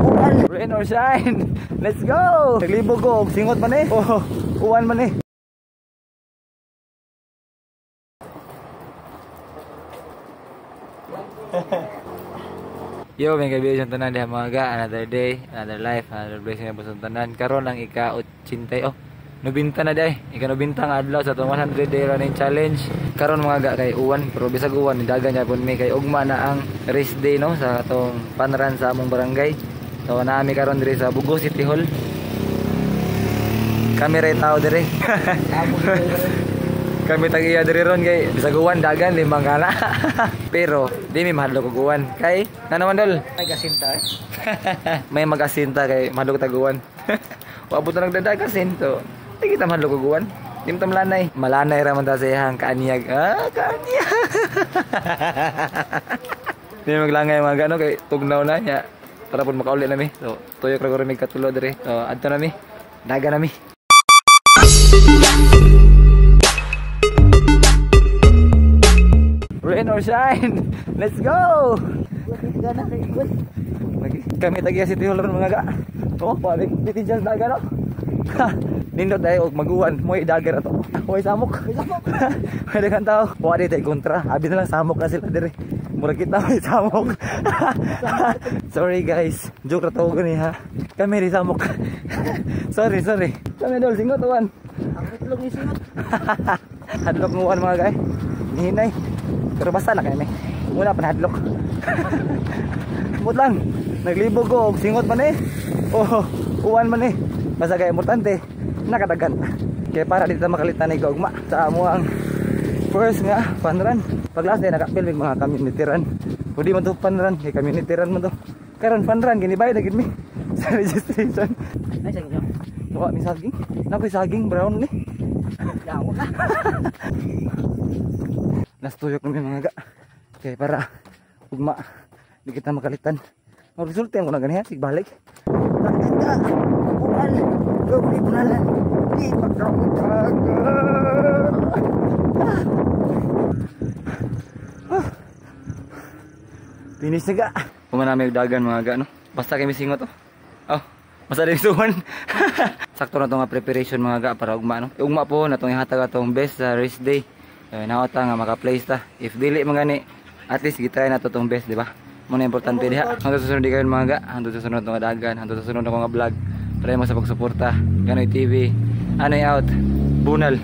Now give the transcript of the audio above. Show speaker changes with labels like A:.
A: Uwan. Rain or shine. Let's go. Naglibog ko og singot man eh. Oh, uwan man eh. Yo, may kaibigan tanan diha mga ga. Another day, another life, another blessing na busong tanan. Karon ang ika-80, oh, 90 na day. Ika-90 nga adlaw sa atong 100 day running challenge. Karon mga ga kay uwan, pero bisag uwan dagan gyapon mi kay ugma na ang race day no sa atong fun run sa among barangay. So naami karon diri sa Bugo City Hall. Kami ray tao diri. Kami tag-iya diri ron kay bisag uwan dagan limang kana. Pero di mi mahadlok og uwan kay ngano man dol?
B: May gasinta eh.
A: May magasinta kay mahadlok tag uwan. Wa abot na nagdadagasin so di kita mahadlok og uwan. Di man ta malanay. Malanay ra man ta sa iyang kaanyag. Ah, kaanyag. Di maglangay mga gano kay tugnaw na nya. Para pud makauli na mi. So tuyok ra guro mig katulo diri. So adto na mi. Dagan na mi. Rain or shine, let's go! Kami tagiya City Hall ron mga ga. Oh, pare, bitin daga no. Nindot ay og maguwan, moy dager ato. Hoy samok. May daghang tao. Wa di tay kontra. Abi na lang samok na sila diri. Mura kita may samok. Sorry guys, joke ra to gani ha. Kami ri samok. Sorry, sorry. Kami dol singot uwan.
B: Ang itlog ni singot.
A: Hadlok nguan mga guys. Nihinay. Pero basta na kami. Wala pa nahadlok. Mut lang. Naglibog ko og singot man eh. Oh, uwan man eh. Basta kay importante nakadagan. Kaya para dito makalitan ni ugma sa amo ang first nga fun run. Pag last day nakapil mig mga community run. Pwede man to fun run, kay community run man to. Karon fun run gini bayad na gid mi sa registration.
B: Ay saging.
A: Wa mi saging. Nakoy saging brown ni.
B: Yawa ka.
A: Nastuyok namin mga ga. Kaya para ugma di kita makalitan. Magresulti ang kuna ganihan sig balik. Uwan. Di finish na ga. Puma namin dagan mga ga no. Basta kami singot oh. Oh, basta din suwan. Sakto na to nga preparation mga ga para ugma no. Ugma po na tong ihatag atong best sa race day. Nawata nga maka-place ta. If dili man gani, at least gitry na to tong best, di ba? Muna importante diha. Hangtod sa sunod di kayo mga ga, hangtod sa sunod nga dagan, hangtod sa sunod nga vlog. Pray mo sa pagsuporta. Ganoy TV. Anoy out. Bunal.